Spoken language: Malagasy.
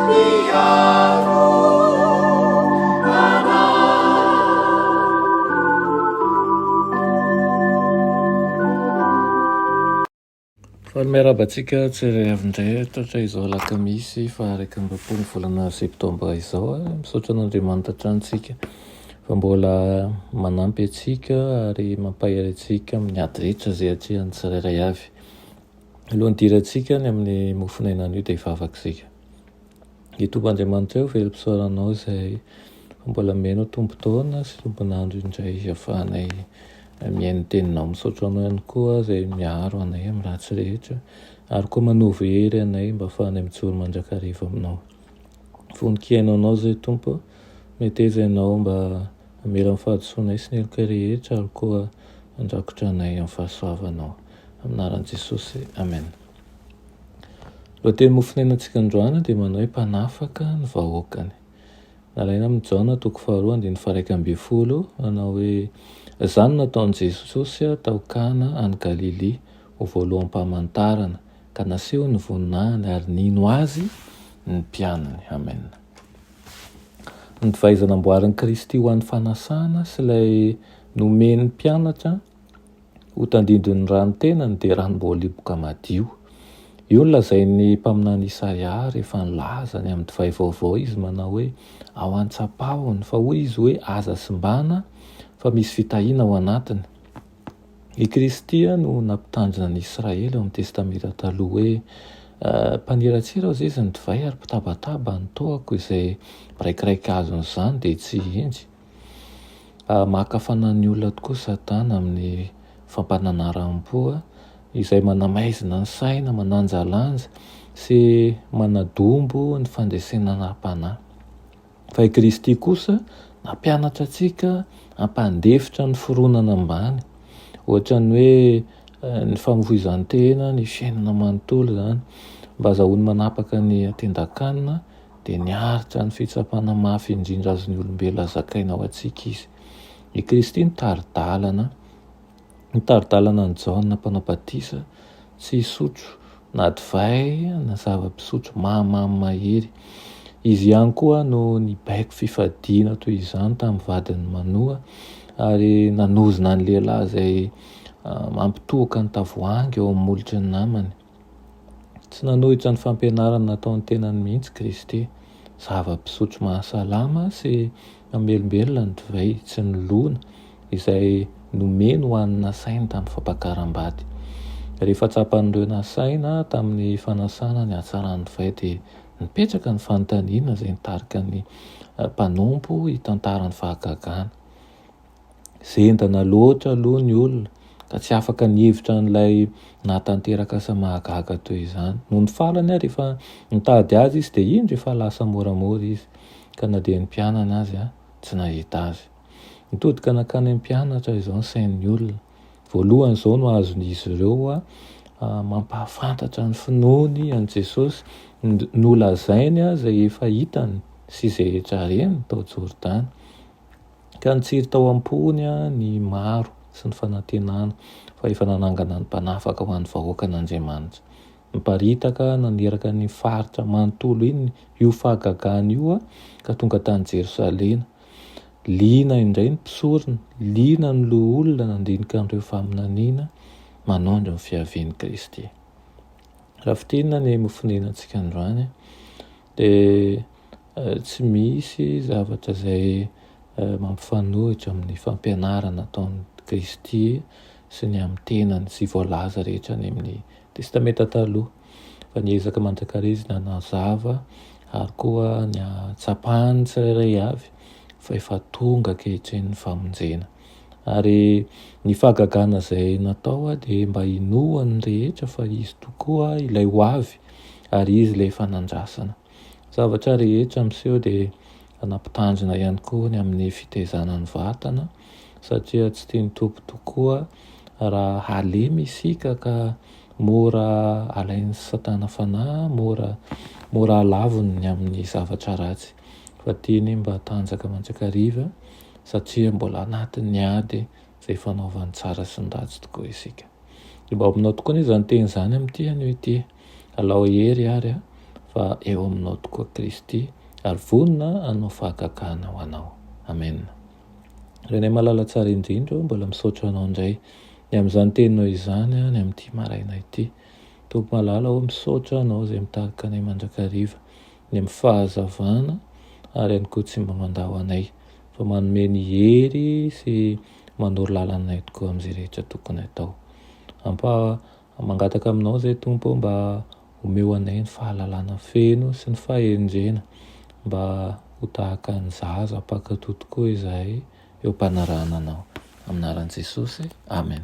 Mpiaro anay. Faly miarahaba antsika tsirairay avy indray tratra izao alakamisy faha 21 ny volana septambra izao. Misaotra an'Andriamanitra hatrany isika fa mbola manampy antsika ary mampahery antsika amin'ny ady rehetra izay atrehan'ny tsirairay avy. Alohan'ny hidirantsika ny amin'ny mofon'aina anio dia hivavaka isika. Ny Tompo Andriamanitra eo, velom-pisaorana Anao izay mbola omena tombon-taona sy tombon'andro indray ahafahanay mihaino ny Teninao. Misaotra Anao ihany koa izay miaro anay amin'ny ratsy rehetra ary koa manovo hery anay mba ahafahanay mijoro mandrakariva Aminao. Vonon-kihaino Anao izay Tompo, meteza Ianao mba hamela ny fahadisoanay sy ny heloka rehetra ary koa handrakotra anay amin'ny fahasoavanao. Amin'ny anaran'i Jesosy, Amen. Lohateny mofonainantsika androany dia manao hoe Mpanafaka ny vahoakany. Nalaina amin'ny Jaona toko faharoa andininy faha-11 manao hoe Izany no nataon'i Jesosy tao Kana any Galilia ho voaloham-pamantarana, ka nasehony ny voninahiny ary nino Azy ny mpianany. Amen. Ny divay izay namboarin'i Kristy ho an'ny fanasana sy ilay nomen'ny mpianatra Ho tandindon'ny rano tenany dia ranom-boaloboka madio. Io no lazain'ny mpaminany Isaia rehefa nilaza ny amin'ny divay vaovao izy manao hoe, Ao an-tsapahony, fa hoy izy hoe, Aza simbana, fa misy fitahiana ao anatiny. I Kristy no nampitandrina ny Israely ao amin'ny Testamenta Taloha hoe, Mpaniratsira hozy izy ny divay ary mpitabataba ny toako izay miraikiraiky azon'izany dia tsy hendry. Maka fanahy ny olona tokoa Satana amin'ny fampananaram-po izay manamaizina ny saina, mananjalanja sy manadombo ny fandresena ara-panahy. Fa i Kristy kosa nampianatra antsika hampandefitra ny fironana ambany, ohatran'ny hoe ny famoizan-tena, ny fiainana manontolo izany, mba azahoany manapaka ny tendan-kanina dia niaritra ny fitsapana mafy indrindra azon'ny olombelona zakaina ho antsika izy. I Kristy nitari-dalana, nitari-dalana an'i Jaona mpanao batisa tsy hisotro na divay na zava-pisotro mahamamo mahery. Izy ihany koa no nibaiko fifadiana toy izany tamin'ny vadiny Manoa ary nanozona ny lehilahy izay mampitohoka ny tavoahangy eo amin'ny molotry ny namany. Tsy nanohitra ny fampianarana nataon'ny tenany mihitsy Kristy. Zava-pisotro mahasalama sy mamelombelona ny divay tsy nolona izay nomeny ho an'ny nasainy tamin'ny fampakaram-bady. Rehefa tsapan'ireo nasaina tamin'ny fanasana ny hatsaran'ny divay dia nipetraka ny fanontaniana izay nitarika ny mpanompo hitantara ny fahagagana. Zendana loatra aloha ny olona ka tsy afaka nihevitra an'ilay nahatanteraka asa mahagaga toy izany. Nony farany ary efa nitady azy izy dia indro efa lasa moramora izy ka na dia ny mpianany aza tsy nahita azy. Nitodika nankany amin'ny mpianatra izao ny sain'ny olona. Voalohany izao no azon'izy ireo mampahafantatra ny finoany an'i Jesosy nolazainy izay efa hitany sy izay rehetra reny tao Jordana. Ka nitsiry tao am-pony ny maro sy ny fanantenana fa efa nanangana ny mpanafaka ho an'ny vahoakan'Andriamanitra. Niparitaka naneraka ny faritra manontolo iny io fahagagana io ka tonga tany Jerosalena. Liana indray ny mpisorona, liana ny loholona nandinika an'ireo faminaniana manondro ny fiavian'i Kristy. Raha fintinina ny mofonenantsika androany dia Tsy misy zavatra izay mampifanohitra amin'ny fampianarana ataon'i Kristy sy ny amin'ny tenany sy voalaza rehetra any amin'ny Testamenta Taloha, fa niezaka mandrakariva izy nanazava ary koa ny hahatsapan'ny tsirairay avy fa efa tonga ankehitriny ny famonjena. Ary ny fahagagana izay natao dia mba hinoan'ny rehetra fa izy tokoa ilay ho avy ary izy ilay efa nandrasana. Zavatra rehetra miseho dia nampitandrina ihany koa ny amin'ny fitaizana ny vatana satria tsy tian'ny Tompo tokoa raha halemy isika ka mora alain'ny satana fanahy, mora mora alaviny ny amin'ny zavatra ratsy fa tiany mba hatanjaka mandrakariva satria mbola anatin'ny ady izay fanaovany tsara sy ny ratsy tokoa isika. Dia mba aminao tokoa anie izany teny izany amin'ity anio ity. Alao hery ary a. fa eo aminao tokoa Kristy ary vonona hanao fahagagana ho anao. Amen. Renay malala tsara indrindra ô, mbola misaotra anao indray ny amin'izany teninao izany ny amin'ity maraina ity. Tompo malala ô, misaotra anao izay mitarika anay mandrakariva ny amin'ny fahazavana ary ihany koa tsy mba mandao anay fa manome ny hery sy manoro lalana anay tokoa amin'izay rehetra tokony hatao. Ampa mangataka aminao izay Tompo ô mba omeo anay ny fahalalana feno sy ny fahendrena mba ho tahaka ny zaza mpankatò tokoa izahay eo am-panarahana anao. Amin'ny anaran'i Jesosy, Amen.